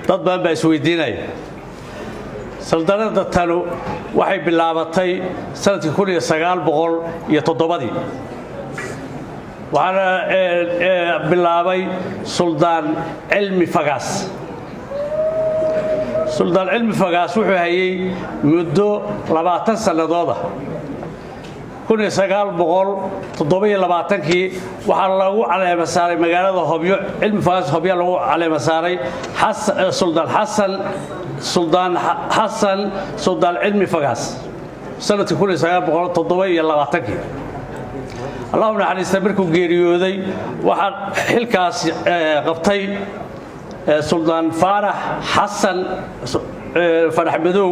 Dad badan baa isweydiinaya. Saldanadda tanu waxay bilaabatay sanadkii 1907-dii, waxaana bilaabay Suldaan Cilmi Fagaas. Suldaan Cilmi Fagaas wuxuu hayey muddo 20 sannadooda. 1927-kii waxaa lagu caleema saaray magaalada Hobyo. Cilmi Fagaas Hobyo lagu caleema saaray Suldaan Xasan, Suldaan Xasan Suldaan Cilmi Fagaas, sanadkii 1927-kii. Allahu naxariista, markuu geeriyooday waxaa xilkaas qabtay Suldaan Faarax Xasan Farax Madow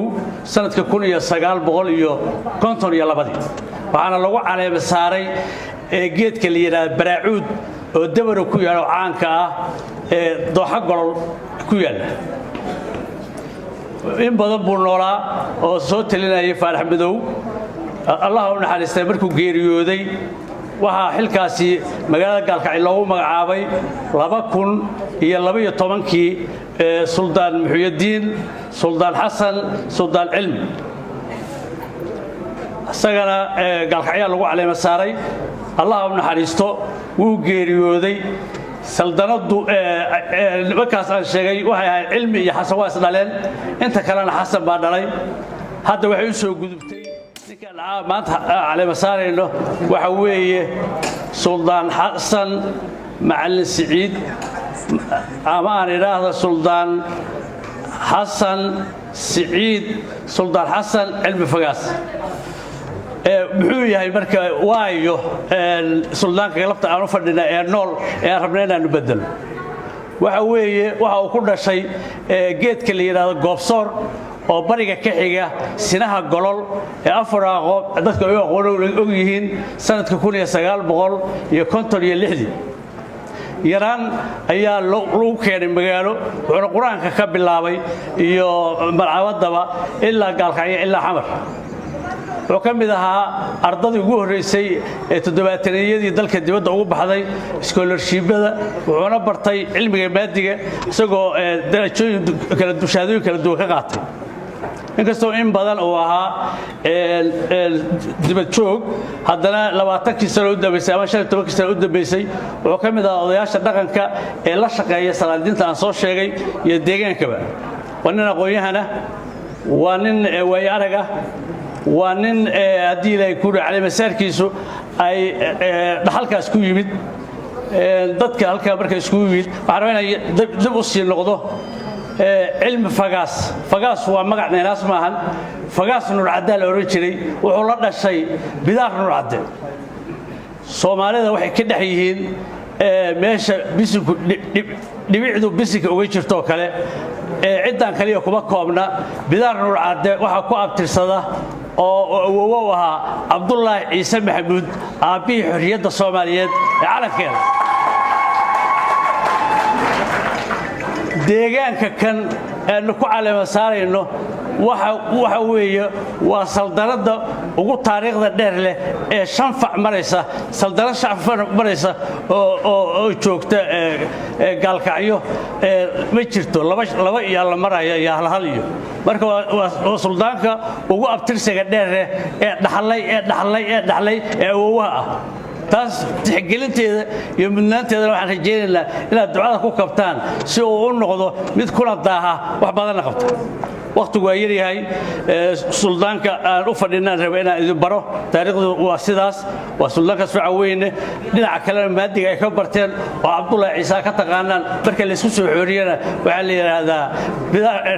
sanadka 1952-dii, waxaana lagu caleema saaray geedka la yidhaahda Baraacuud oo Dabaro ku yaalo, caanka ah ee Dooxa Golol ku yaalla. In badan buu noolaa oo soo talinayay Faarax Madow. Allah u naxariistay, markuu geeriyooday waxaa xilkaasi magaalada Gaalkacyo loogu magacaabay 2012-kii Suldaan Muxuyadiin Suldaan Xasan Suldaan Cilmi. Isagana Gaalkacyaa lagu caleema saaray. Allah u naxariisto, wuu geeriyooday. Saldanaddu nimankaas aan sheegay waxay ahayd Cilmi iyo Xasan, waa is dhaleen. Inta kalena Xasan baa dhalay. Hadda waxay u soo gudubtay ninkaan maanta caleema saarayno, waxa weeye Suldaan Xasan Macallin Siciid, ama aan idhaahda Suldaan Xasan Siciid Suldaan Xasan Cilmi Fagaas. Muxuu yahay marka? Waayo, suldaanka galabta aan u fadhina ee nool ee aan rabna inaanu bedelo waxa weeye waxa uu ku dhashay geedka la yidhaahdo Goobsoor oo bariga ka xiga Sinaha Golol ee Afaraaqo dadka ay u aqoon og yihiin, sanadka 1956-dii. Yaraan ayaa lagu keenay magaalo, wuxuuna Qur-aanka ka bilaabay iyo malcabaddaba ilaa Gaalkacyo ilaa Xamar. Wuxuu ka mid ahaa ardadii ugu horraysay ee toddobaataniyadii dalka dibadda ugu baxday scholarship-yada, wuxuuna bartay cilmiga maadiga, isagoo darajooyin kala, shahaadooyin kala duwan ka qaatay. Inkastoo in badan uu ahaa dibad joog, haddana 20-kii sano u dambaysay ama 15-kii sano u dambaysay wuxuu ka mid ahaa odayaasha dhaqanka ee la shaqeeya salaadiinta aan soo sheegay iyo deegaankaba. Waa nin aqoon-yahana, waa nin waayo arag ah, waa nin haddii Ilaahay kuuri caleemasaarkiisu ay dhaxalkaas ku yimid. Dadka halkaa marka iskugu yimid, waxaan rabaa inay dib u sii noqdo. Cilmi Fagaas, Fagaas waa magac neenaas maahan. Fagaas Nuurcaddaa la odhan jiray. Wuxuu la dhashay Bidaar Nuurcadde. Soomaalida waxay ka dhex yihiin meesha bisinku dhibicdu bisinka uga jirtoo kale. Ciddan kaliya kuma koobna. Bidaar Nuurcadde waxaa ku abtirsada oo awowo u ahaa Cabdulaahi Ciise Maxamuud, aabbihii xorriyadda Soomaaliyeed ee calankeeda. Deegaanka kan aanu ku caleema saarayno waxa weeye waa saldanadda ugu taariikhda dheer leh ee shan fac maraysa, saldanad shan fac maraysa oo joogta Gaalkacyo ma jirto. Laba iyo la maraya iyo halhal iyo marka waa suldaanka ugu abtirsiga dheer leh ee dhaxlay ee dhaxlay ee dhaxlay ee awowaha ah. Taas tixgelinteeda iyo mudnaanteedana waxaan rajaynaynaa inaad ducada ku kabtaan si uu u noqdo mid kuna daaha, wax badanna qabta. Wakhtigu waa yaryahay. Suldaanka aan u fadhinaan raba inaan idin baro taariikhdu waa sidaas. Waa suldaankaas faca weyne. Dhinaca kalena maadiga ay ka barteen oo Cabdullaahi Ciise ka taqaanaan. Marka laysku soo xooriyana waxaa la yidhaahdaa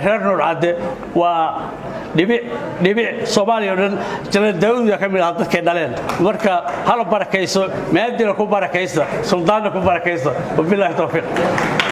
reer Nuurcadde waa dhibic dhibic Soomaaliya o dhan. Janaal Daawuud ka mid ahaa dadkay dhaleen. Marka hala barakayso, maadina ku barakaysta, suldaanna ku barakaysta. Wabilaahi towfiiq.